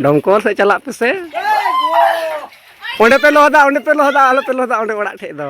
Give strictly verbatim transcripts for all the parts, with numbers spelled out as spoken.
ᱰᱚᱢᱠᱚᱞ ᱥᱮᱫ ᱪᱟᱞᱟᱜ ᱯᱮᱥᱮ᱾ ᱚᱸᱰᱮ ᱯᱮ ᱞᱚᱦᱚᱫᱟ, ᱚᱸᱰᱮ ᱯᱮ ᱞᱚᱦᱚᱫᱟ, ᱟᱞᱚ ᱯᱮ ᱞᱚᱦᱚᱫᱟ ᱚᱸᱰᱮ ᱚᱲᱟᱜ ᱴᱷᱮᱡ ᱫᱚ᱾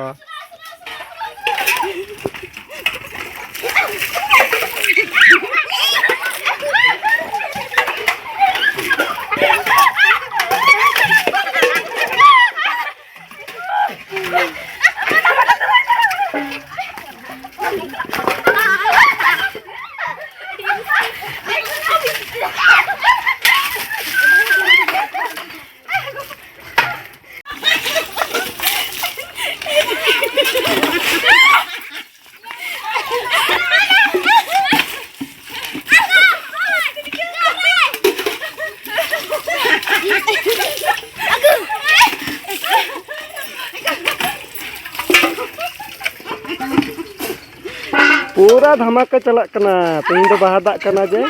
ᱯᱩᱨᱟ ᱫᱷᱟᱢᱟᱠᱟ ᱪᱟᱞᱟᱜ ᱠᱟᱱᱟ᱾ ᱛᱮᱦᱮᱧ ᱫᱚ ᱵᱟᱦᱟ ᱫᱟᱜ ᱠᱟᱱᱟ ᱡᱮ᱾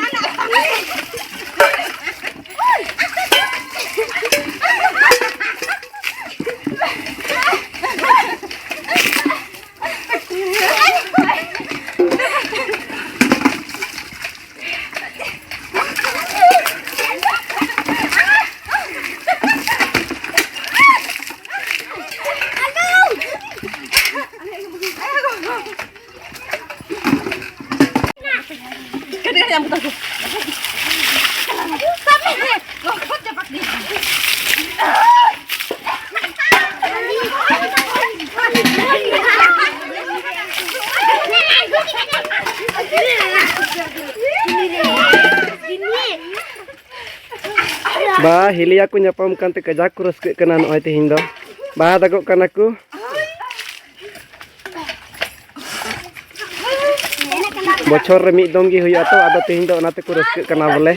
ᱵᱟ, ᱦᱤᱞᱤᱭᱟ ᱠᱚ ᱧᱟᱯᱟᱢ ᱠᱟᱱᱛᱮ ᱠᱟᱡᱟᱠ ᱠᱚ ᱨᱟᱹᱥᱠᱟᱹᱜ ᱠᱟᱱᱟ ᱱᱚᱜᱼᱚᱭ ᱛᱮᱦᱮᱧ ᱫᱚ᱾ ᱵᱟ, ᱫᱟᱜᱚᱜ ᱠᱟᱱᱟ ᱠᱚ᱾ ᱵᱚᱪᱷᱚᱨ ᱨᱮ ᱢᱤᱫ ᱫᱚᱢ ᱜᱮ ᱦᱩᱭᱩᱜᱼᱟ, ᱛᱚ ᱟᱫᱚ ᱛᱮᱦᱮᱧ ᱫᱚ ᱚᱱᱟ ᱛᱮᱠᱚ ᱨᱟᱹᱥᱠᱟᱹᱜ ᱠᱟᱱᱟ ᱵᱚᱞᱮ᱾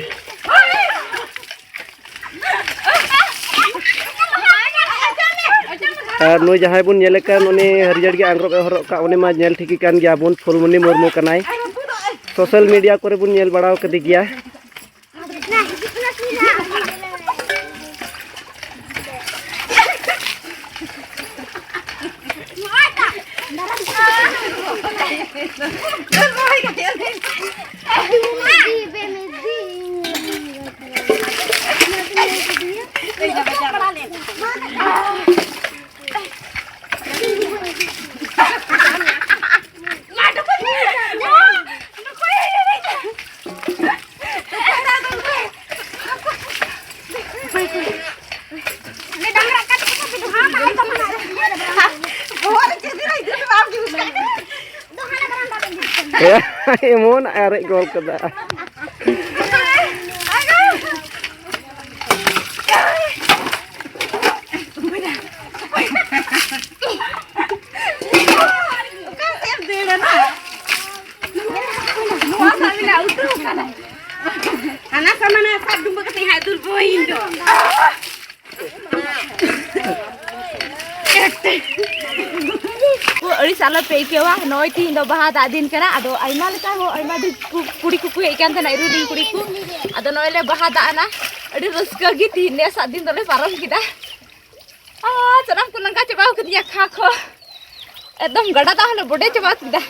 ᱟᱨ ᱱᱩᱭ ᱡᱟᱦᱟᱸᱭ ᱵᱚᱱ ᱧᱮᱞᱮ ᱠᱟᱱ, ᱩᱱᱤ ᱦᱟᱹᱨᱭᱟᱹᱲ ᱜᱮ ᱟᱝᱨᱚᱵ ᱮ ᱦᱚᱨᱚᱜ ᱠᱟᱜ, ᱩᱱᱤ ᱢᱟ ᱧᱮᱞ ᱴᱷᱤᱠᱮ ᱠᱟᱱ ᱜᱮᱭᱟ ᱵᱚᱱ, ᱯᱷᱩᱞᱢᱚᱱᱤ ᱢᱩᱨᱢᱩ ᱠᱟᱱᱟᱭ᱾ ᱥᱳᱥᱟᱞ ᱢᱤᱰᱤᱭᱟ ᱠᱚᱨᱮ ᱵᱚᱱ ᱧᱮᱞ ᱵᱟᱲᱟ ᱠᱟᱫᱮ ᱜᱮᱭᱟ᱾ ᱮᱢᱚᱱ ᱟᱨᱮᱡ ᱜᱚᱞ ᱠᱟᱫᱟ᱾ ᱚᱠᱟ ᱥᱮᱫ ᱮᱢ ᱫᱟᱹᱲᱟ ᱱᱟ? ᱱᱚᱣᱟ ᱥᱟᱵ ᱢᱮᱱᱟᱜ, ᱩᱞᱴᱟᱹᱣ ᱠᱟᱱᱟ᱾ ᱦᱟᱱᱟ ᱥᱟᱢᱟᱱᱟ ᱥᱟᱵ ᱰᱩᱸᱵᱟᱹ ᱠᱟᱛᱮ ᱦᱟᱸᱜ ᱫᱩᱞ ᱵᱚᱭ ᱤᱧ ᱫᱚ᱾ ᱟᱹᱲᱤᱥ ᱟᱞᱚ ᱯᱮ ᱟᱹᱭᱠᱟᱹᱣᱟ, ᱱᱚᱜᱼᱚᱭ ᱛᱤᱦᱤᱧ ᱫᱚ ᱵᱟᱦᱟ ᱫᱟᱜ ᱫᱤᱱ ᱠᱟᱱᱟ᱾ ᱟᱫᱚ ᱟᱭᱢᱟ ᱞᱮᱠᱟ ᱦᱚᱸ, ᱟᱭᱢᱟ ᱰᱷᱮᱨ ᱠᱩ-, ᱠᱩᱲᱤ ᱠᱚᱠᱚ ᱦᱮᱡ ᱠᱟᱱ ᱛᱟᱦᱮᱱᱟ, ᱤᱨᱩ ᱰᱤᱧ ᱠᱩᱲᱤ ᱠᱚ᱾ ᱟᱫᱚ ᱱᱚᱜᱼᱚᱭ ᱞᱮ ᱵᱟᱦᱟ ᱫᱟᱜ ᱮᱱᱟ, ᱟᱹᱰᱤ ᱨᱟᱹᱥᱠᱟᱹ ᱜᱮ ᱛᱤᱦᱤᱧ ᱱᱮᱥᱟᱜ ᱫᱤᱱ ᱫᱚᱞᱮ ᱯᱟᱨᱚᱢ ᱠᱮᱫᱟ᱾ ᱟᱨ ᱥᱟᱱᱟᱢ ᱠᱚ ᱞᱟᱸᱜᱟ ᱪᱟᱵᱟᱣ ᱠᱟᱫᱤᱧᱟ ᱠᱷᱟ ᱠᱷᱚ, ᱮᱠᱫᱚᱢ ᱜᱟᱰᱟ ᱫᱟᱜ ᱦᱚᱸᱞᱮ ᱵᱚᱰᱮ ᱪᱟᱵᱟ ᱠᱮᱫᱟ᱾